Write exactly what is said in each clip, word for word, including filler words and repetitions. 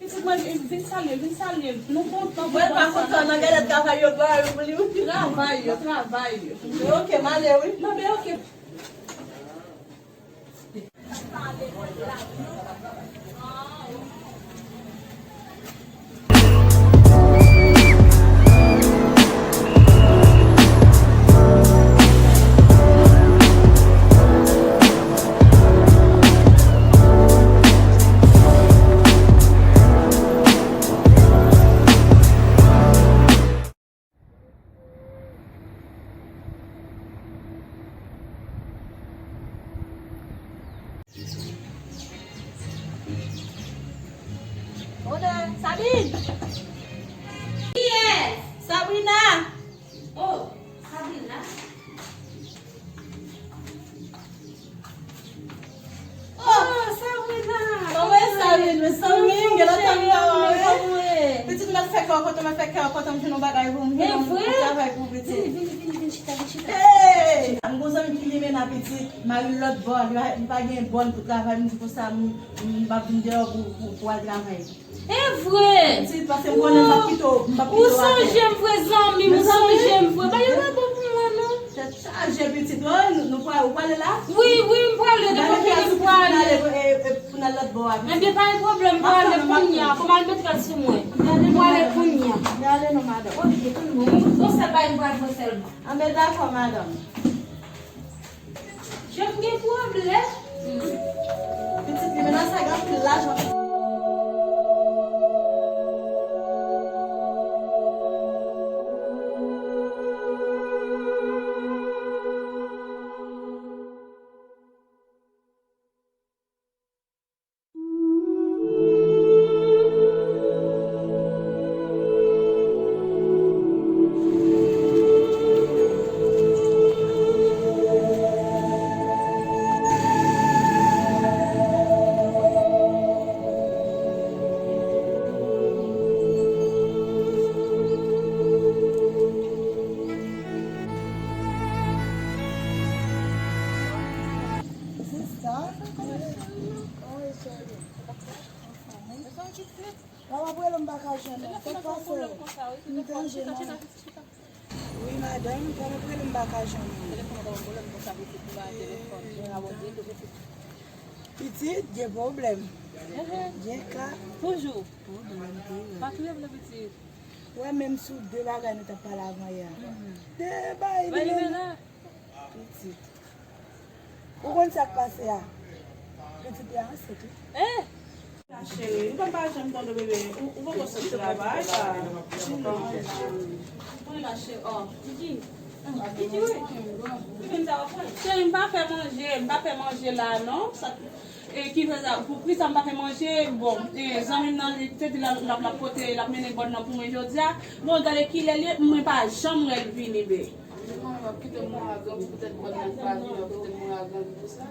Pitit mwen, vin, vin salye l, vin salye l. Nou kontan pou kontan sa. Mwen pa kontan, nan gade travay yo ba yo pou li, wi. Travay yo, travay yo. Ok, m ale, wi. Non, men ok. Bonè, Sabine! Kiyès? Sabrina! Oh, Sabrina! Oh, Sabrina! Kòman w ye, Sabine? Mezanmi, m gen lontan m pa wè w, wi. Pitit, m ap fè kè w kontan, m ap fè kè w kontan, m jwenn yon bagay pou m, m jwenn yon travay pou pitit. Vini, vini, vini, vini, chita, vini, chita. Hey! M gon zanmi ki limena pitit, mari l lòt bò, li pa, li pa gen bòn pou travay, m di konsa, m, m, m ap vin deyò pou, pou, pou al travay. E vre! Pitit, paske m konnen m p ap kite w, m p ap kite w atè. Ou sonje m vre, zanmi m, ou sonje m vre. Bagay yo pa bon pou mwen, non. Tèt chaje, pitit. Oh, nou, nou pral, ou prale la? Wi, wi, m prale, depi w fini, m prale. Gade ki a sou pou n ale, e, e, pou n al lòt bò a, pitit. Ebyen, pa gen pwoblèm, m prale kounye a. Kòman l mete l sou mwen? M prale kounye a. M prale non, madanm. Ok, tout bon. Yon sèl bagay m pral fè sèlman. Anben, dakò, madanm. Jan m gen pwoblèm. Pitit, li menase ak anpil lajan. Sista, kòman w ye, cheri? Anfòm, wi. Lè w ap rele m, m pa ka jwenn ou. Sa k pase w? M tande mal. Wi, madanm, lè w ap rele m, m pa ka jwenn ou. Pitit, gen pwoblèm. Gen ka. Toujou. Pwoblèm, pi rèd. Pa touye m non, pitit. Ou wè, menm sou de bagay nou t ap pale avan yè a. De bagay limena. Pitit. Ou konn sa k pase a? Pitit la ansent, wi. Eh! La cheri, m konn pa janm tande bebe. Ou, ou poko sot travay, sa. Wi, la cheri. Oh, Kiki. Kiki, wi. Kiki, m ta wè. Cheri, m pa fè manje, m pa fè manje la, non. Sa, e, ki fè sa, pou ki sa m pa fè manje, bon, e, zanmi m nan, li te di l ap, l ap, l ap pote, l ap mennen bòn nan pou mwen jodi a. Bon, gade kilè l ye, mwen pa janm wè l vini, be. Mwen, w ap kite m mouri a grangou poutèt bòn nan pa vini, w ap kite m mouri a grangou pou sa.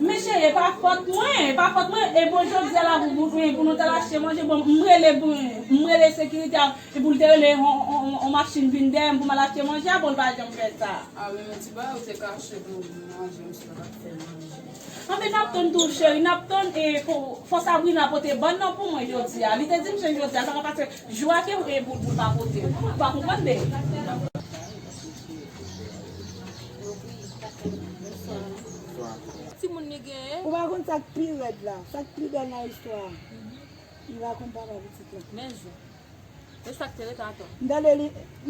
Men cheri, e pa fòt mwen, e pa fòt mwen. E bon, jodi a la, pou, pou, pou nou t al achte manje, bon, m rele, bon, m rele sekirite a, e pou l te rele on, on, on, on machin vin dèyè m pou m al achte manje a, bon, l pa janm fè sa. A, men, men ti bagay, ou te kache pou manje, m si w t ap fè manje. Anben, n ap tann tou, cheri, n ap tann, e, fò, fò Sabrina pote bòn nan pou mwen jodi a. Li te di m se jodi a, sa ka pase jou a ke, e, pou, pou l pa pote. Ou pa konprann, be? Timoun li genyen. Ou pa konn sa k pi rèd la, sa k pi bèl nan istwa a. Li rakonte papa pitit la. Men jan. E sa k te ret ankò? M tande li,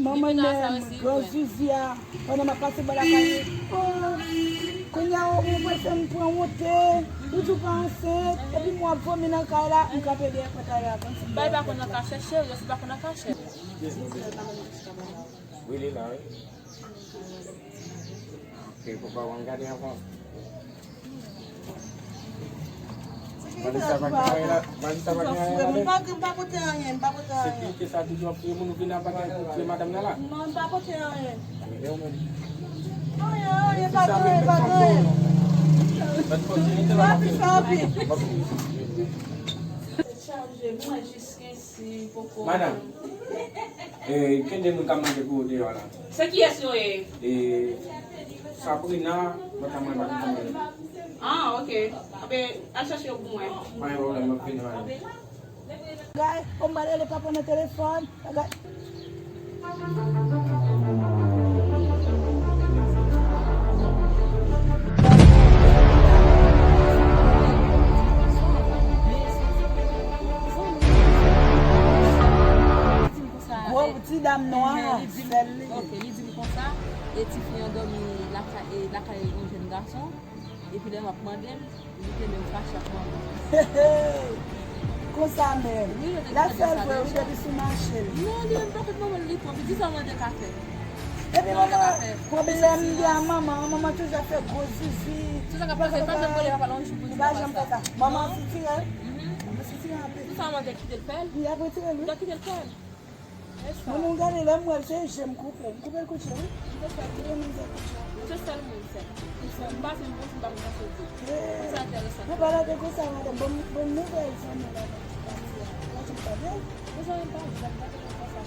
manman l, gran zizi a, pandan m ap pase bò lakay li. Oh, kounye a, ou prese m pran wonte, ou di w pa ansent, epi m wè w ap vomi nan kay la, m kanpe dèyè pòtay la, kòmsi m bay pa konn nan kachèt, cheri, yo si pa konn nan kachèt. Wi, li la, wi. Ok, papa w ap gade ankò. Malisa pa gen anyen la, Malisa pa gen anyen la, non? M pa, m pa pote anyen, m pa pote anyen. Sekirite sa toujou ap touye moun, ou vin la pa gen pou touye madanm nan la? Non, m pa pote anyen. E ou menm? Anyen, anyen, pa gen anyen, pa gen anyen. Fè anpil, fè anpil. Tèt chaje, mwen jis kenbe. Si poko. Madanm, e, gen de moun k ap mande pou ou deyò la. Se kiyès yo ye? E, Sabrina, mwen ka mande pou ou. Ah, ok. Ape, al chèche yo pou mwen. Pa gen pwoblèm, m ap vini, madanm. Bagay, o m pral rele papa nan telefòn. Bagay. Gwo ti dam nwa a, sèl li. Ok, li di m konsa, e tifi an dòmi lakay, e lakay yon jèn gason. Epi lè m ap mande l, li te menm fache ak manman. Konsa menm. Wi, yo te konn fè sa deja. L ap fè l vre, wi, depi sou mache l. Non, li menm pa konn manman l, li pwòp. Li di sa manman te ka fè. Epi manman, pwoblèm li a manman, manman toujou ap fè gwo zizi. Tout sa k ap pase, pa janm rele papa l yon jou pou di papa sa. Li pa janm fè sa. Manman sitire l. Manman sitire l anpil. Tout sa manman te kite l fè l. Li ap retire l, wi. Li ap kite l fè l. Mwen menm gade lè m wè l se je m koupe. M koupe l kout je wi. M te sèl moun. M te sèl moun sèl. M pase m bon si m pa konn sa soti. Sa enteresan. Mwen pa lage konsa madanm. Bon, bon nouvèl zanmi la nan pati a. Lè m pa bèl. Bon zanmi m pa janm gade mwen konsa.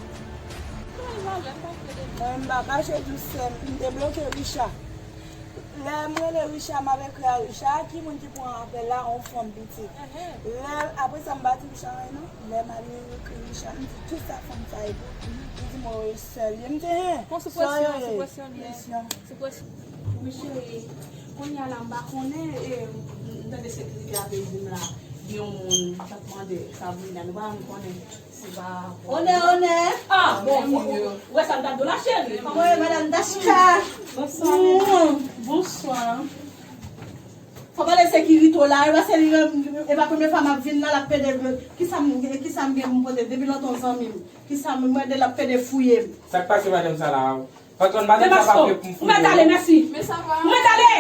Mwen pa janm gade mwen konsa. Mwen m pa mache dous sè m. M debloke Richard. Lè m rele Richard, m ap ekri a Richard, ki moun ki pran apèl la, yon fanm pitit. Lè, apre sa, m pa di Richard anyen non. Lè m al ekri Richard, m di, kisa fanm sa ye pou? Li di m, o, e sè l ye. M di, hen, sè w yo ye. Sou presyon, sou presyon. Wi, cheri, kounye a la, m pa konnen, e, m tande sekirite a vle di m la, gen yon moun k ap mande Sabrina, nou pa janm konnen. Onè, onè. Ah, bon, bon, bon. Ou wè sa m t ap di w la, cheri? Kòman w ye, madanm Dashka? Bonswa. Mm, bonswa. Fò pale sekirite w la, e paske li menm, e pa premye fwa m ap vin la, l ap pede, kisa m, kisa m gen pou m pote, depi lontan w zanmi m, kisa m, mwen de l ap pede fouye m. Sa k pase madanm sa la? Patwòn, madanm sa pa vle pou m fouye. Ou mèt ale, mèsi. Men sa va. Ou mèt ale!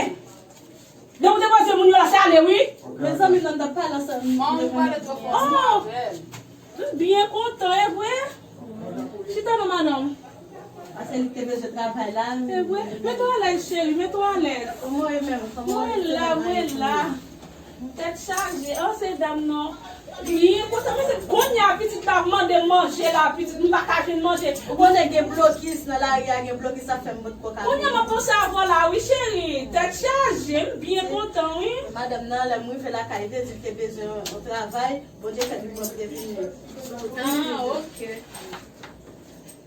Depi w depoze moun yo la, se ale, wi. Mezanmi, nan ta pale ansanm. Manman, ou pale twò fò ansanm avè l. M byen kontan, e vre. Chita non, madanm. Paske li te bezwen travay la. E vre. Mete w alèz, cheri, mete w alèz. Kòman w ye menm? Kòman w ye? Mwen la, mwen la. Tèt chaje, an se dam nan. Byen kontan, men se kounye a pitit la ap mande m manje la, pitit m pa ka jwenn manje. Ou konnen gen blokis nan lari a, gen blokis sa fè m potko ka vini. Kounye a m ap panse avè w la wi cheri, tèt chaje, m byen kontan wi. Madanm nan, lè m rive lakay, li te di l te bezwen yon travay, Bondye fè li pran, li te vini. Ah, ok.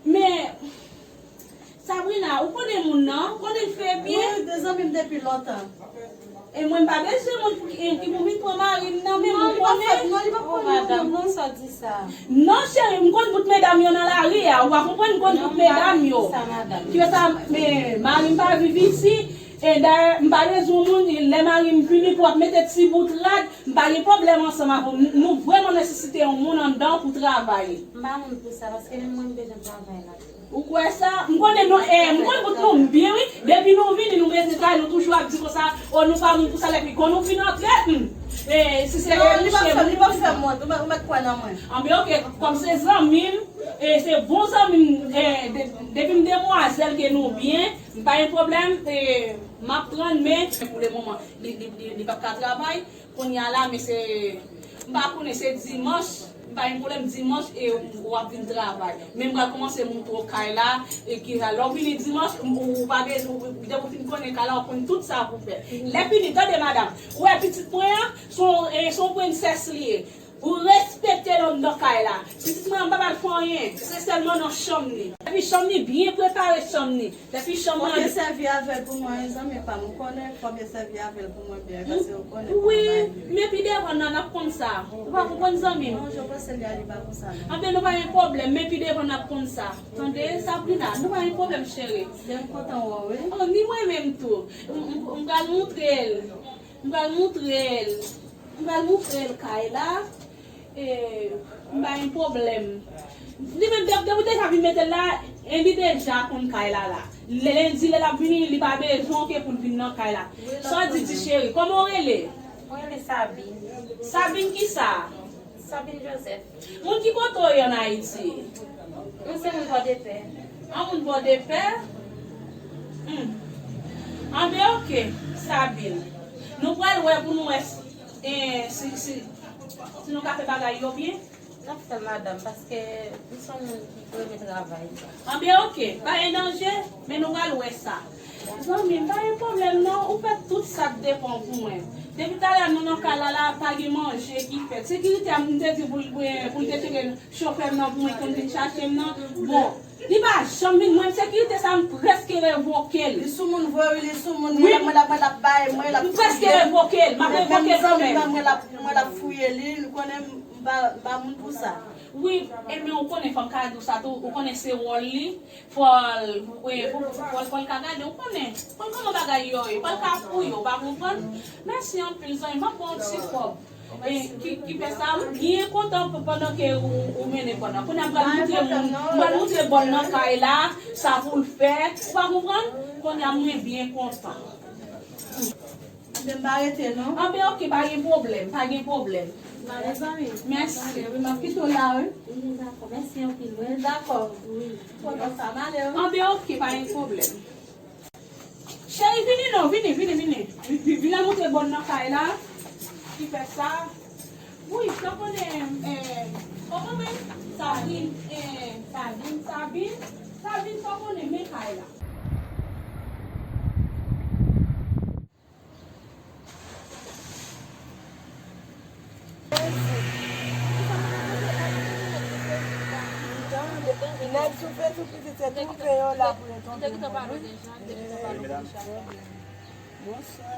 Men, Sabrina, ou konnen moun nan? Ou konnen l fè byen? Wi, de zanmi m depi lontan. E mwen, m pa bezwen moun pou ki, ki pou vin pran mari m nan, men ou konnen. Non, li p ap fè, non, li p ap pran moun nan, non. Sa w di sa? Non, cheri, m konn bout medam yo nan lari a. Ou pa konprann, m konn bout medam yo. Ki sa, men mari m pa viv isi. E dayè, m pa bezwen moun, lè mari m vini pou ap mete ti bout rad, m pa gen pwoblèm ansanm avè w. Nou vrèman nesesite yon moun anndan pou travay. M pa moun pou sa, paske menm mwen m bezwen travay la. Ou kwè sa? M konnen nou, eh, m konn bout nou byen, wi. Depi nou vini, nou bezwen travay, nou toujou ap di konsa, o, nou pa moun pou sa, epi kon nou fin antre, hmm. Eh, si se... Non, li pa fè, li pa fè m wont, ou mèt, ou mèt kwè nan mwen. Anben, ok, kòm se zanmi m, eh, se bon zanmi m, eh, de-, depi m demwazèl ke nou byen, m pa gen pwoblèm, eh, m ap pran l, men pou le moman, li, li, li, li p ap ka travay. Kounye a la, men se, m pa konnen, se dimanch, m pa gen pwoblèm, dimanch, e w ap vin travay. Men m pral kòmanse montre w kay la, e ki sa, lè w vini dimanch, ou, ou pa bezwen, ou, depi w fin konnen kay la, w ap konn tout sa pou fè. Lè fini, tande, madanm, ou wè pitit mwen an, se yon, e, se yon prensès li ye. Ou respekte l anndan kay la. Pitit mwen an, m pa pral fè anyen. Se sèlman nan chanm li. Epi chanm li byen prepare, chanm li. Epi chanm nan. Fò w byen sèvi avè l pou mwen, wi, zanmi pa m. Ou konnen, fò w byen sèvi avè l pou mwen byen, paske ou konnen. Wi, men pi devan nan, n ap konn sa. Ou pa konprann, zanmi m? Non, jan w panse li a, li pa konsa, non. Anben, nou pa gen pwoblèm, men pi devan, n ap konn sa. Tande, Sabrina, nou pa gen pwoblèm, cheri. Byen, m kontan wè w, wi. Oh, ni mwen menm tou. M, m, m pral montre l. M pral montre l. M pral montre l kay la. E, m pa gen pwoblèm. Li menm, depi, depi w deja vin mete l la, e li deja konn kay la la. Lè lendi, lè l ap vini, li pa bezwen w ke pou l vin nan kay la. Sa w di, ti cheri? Kòman w rele? Mwen rele Sabine. Sabine kisa? Sabine Joseph. Moun ki kote w ye ann Ayiti? Mwen se moun Pòdepè. An, moun Pòdepè? Hmm. Anben, ok, Sabine. Nou pral wè pou nou wè si, eh, si, si, si nou ka fè bagay yo byen. N ap fè, madanm, paske m se yon moun ki renmen travay. Anben, oke, pa gen danje, men nou pral wè sa. Zanmi m, pa gen pwoblèm non, ou fè tout sa k depann pou mwen. Depi talè nou nan kay la, la pa gen manje ki fèt. Sekirite a, m te di pou l, pou l te tire chofè m nan pou mwen, konn vin chache m nan. Bon, li pa janm vin, mwen, sekirite sa, m prèske revoke l. Li sou moun vre, wi, li sou moun. Wi. Mwen l ap, mwen l ap bay, mwen l ap fouye. M prèske revoke l, m ap revoke l kanmenm. Mwen l ap, mwen l ap fouye li, li konnen m pa, m pa moun pou sa. Wi, ebyen, ou konnen, fò m ka di w sa tou, ou konnen se wòl li, fò l, wi, fò, fò, fò l ka gade, ou konnen, ou konnen kòman bagay yo ye, fò l ka fouye, ou pa konprann? Mèsi anpil, zanmi, m ap ba w yon ti kòb. E, ki, ki fè sa, m byen kontan pou pandan ke ou, ou mennen bòn nan. Kounye a, m pral montre moun, m pral montre bòn nan kay la, sa pou l fè. Ou pa konprann? Kounye a, mwen byen kontan. Anben, m pa rete, non. Anben, oke, pa gen pwoblèm, pa gen pwoblèm. M ale, zanmi. Mèsi. M ale, wi, m ap kite w la, wi. Wi, dakò, mèsi anpil, wi. Dakò. Wi. Kontan sa, m ale, wi. Anben, oke, pa gen pwoblèm. Cheri, vini non, vini, vini, vini. Vi-, vi-, vin al montre bòn nan kay la. Ki fè sa. Wi, sa konnen, eh, kòman menm? Sabin, eh, Sabin, Sabin, Sabin, sa konnen, men kay la. Nèg sou Facebook, pitit, se twouve yo la pou yo tonbe. Bonswa.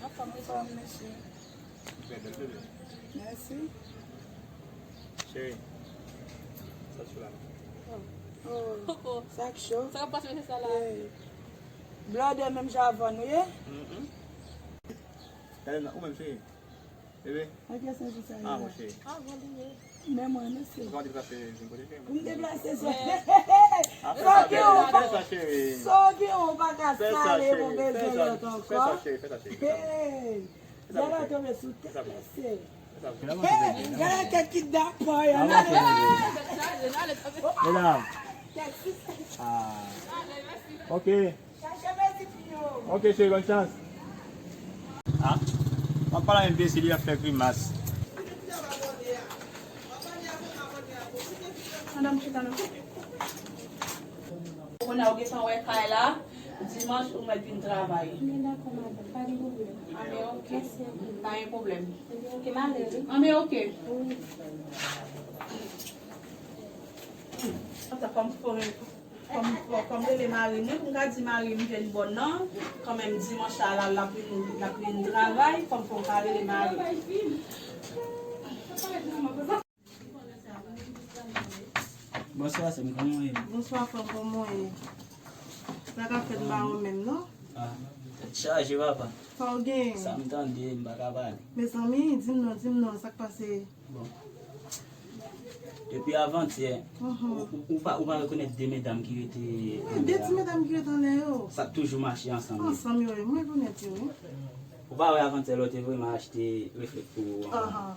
Anfòm, mesye. Mèsi. Cheri, sa sou la. Oh, sa k cho. Sa k ap pase, mesye, sa la? Blòdè menm jan avè nou ye? Gade nan, ou menm, cheri. Bebe. Nan ki sans sa ye? Ah, monchè. Men mwen, mesye. Ou ka deplase vin kote m. Pou m deplase, sa. Sa gen yon pa, sa gen yon pa ka sale pou bebe lòt ankò. Fè sa, cheri, fè sa, cheri. Hey! Zara tonbe sou tèt, mesye. Hey! Gade kèk ki dakò, yo. Medam. Ah. Ok. Ok, cheri, bòn chans. Ah, w ap pale a enbesil, li ap fè grimas. Madanm, chita non. Kounye a ou gentan wè kay la, dimanch ou mèt vin travay. Men dakò, madanm, pa gen pwoblèm. Anben, oke. Mèsi anpil. Pa gen pwoblèm. Ebyen, oke, m ale, wi. Anben, oke. Wi. Sa fè m fò. Kòm, kòm rele mari m, wi, pou m ka di mari m jwenn bòn nan, kanmenm dimanch sa la, l ap vin, l ap vin travay, fò m, fò m ka rele mari m. Bonswa, sè m, kòman w ye? Bonswa, frè m, kòman w ye? Sa k ap fèt, m pa wè w menm, non? Ah, tèt chaje, papa. Sa w genyen? Sa m tande, m pa ka pale. Mezanmi, di m non, di m non, sa k pase? Bon. Depi avantyè, ou, ou, ou pa, ou pa rekonèt de medam ki rete anlè a? De ti medam ki rete anlè yo? Sa k toujou mache ansanm yo. Ansanm yo, wi, mwen rekonèt yo, wi. Ou pa wè avantyè lè w te voye m al achte reflèk pou ou an? Ahan.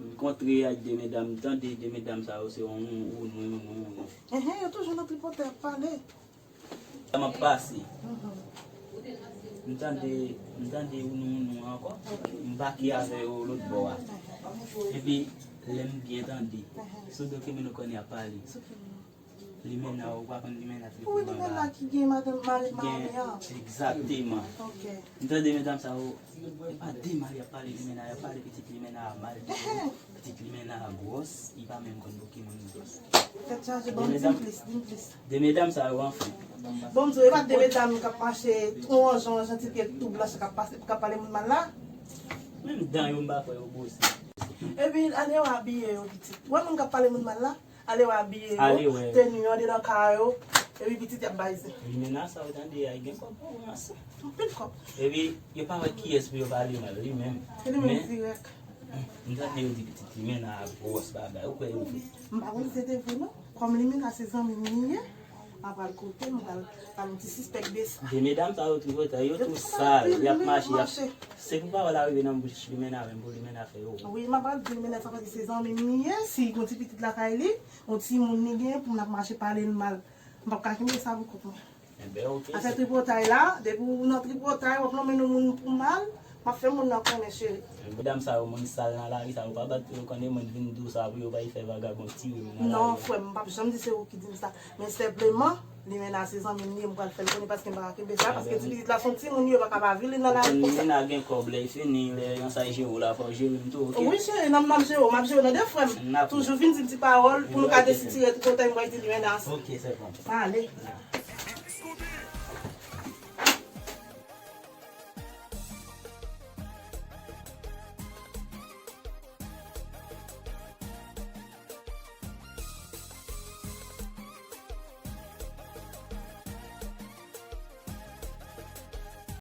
M kontre ak de medam, m tande de medam sa yo se yon ou, ou, nou, nou, nou. Enhen, yo toujou nan tripotay ap pale. Sa m ap pase. M tande, m tande ou nou, nou ankò. M bake avè yo lòt bò a. Epi, lè m byen tande, sou dokimen nou konnen y ap pale. Limena, ou pa konn Limena tripotay la. Wi, Limena ki gen madanm mari, mari an. Egzakteman. Ok. M tande medam sa yo, e pa de mal y ap pale Limena, y ap pale pitit Limena a mal. Pitit Limena a gwòs, li pa menm konn dokimen li gwòs. Tèt chaje, ban m, di m plis, di m plis. De medam sa yo, anfen. Bon, m di w, e pa de medam k ap mache, yon jan, yon jan ti pye tou blanch k ap pase, k ap pale moun mal la? Menm dan yo, m pa kwè yo bwose. Epi, ale yo abiye yo, pitit. Ou wè moun k ap pale moun mal la? Ale yo abiye yo, teni yo, andedan kay yo. Epi, pitit y ap bay zen. Limena sa yo tande a, gen kòb pou ou, massa. Anpil kòb. Epi, yo pa wè kiyès pou yo pale mal, li menm. Se li menm dirèk. M tande yo di pitit Limena a gwòs bagay, ou kwè yo vre? M pa konn si se te vre non. Kòm Limena se zanmi m li ye, m ap al kote, m pral ba l yon ti sispèk de sa. De medam sa yo tripotay, yo tou sal, y ap mache, y ap, se pou pawòl la rive nan bouch Limena menm pou Limena fè yo. Wi, m ap al di Limena sa paske se zanmi m li ye, si gon ti pitit lakay li, yon timoun li gen, pou moun ap mache pale l mal. M p ap ka kenbe sa pou kont mwen. Enben, oke. Afè tripotay la, depi w nan tripotay, w ap nonmen yon moun pou mal, M ap fè moun nan konnen, cheri. Medam sa yo, moun sal nan lari sa yo, pa bat pou yo konnen mwen vin di w sa pou yo bay fè vagabon tire m nan Non, lari. Frè m, m p ap janm di se ou ki di m sa. Men senpleman, li mennen a se zanmi m li, m pral fè l konnen paske m pa ka kenbe sa, paske ti pitit la se yon timoun, yo pa ka pa vin nan lari konsa. Limena gen kòb, lè fini, lè yon sa jere w la, fò w jere m tou, oke? Wi, cheri, nan m ap jere w, m ap jere w nan de frè m. Toujou vin di m ti pawòl pou nou ka desitire tout otan m pral di Limena. Oke, se bon. Ale.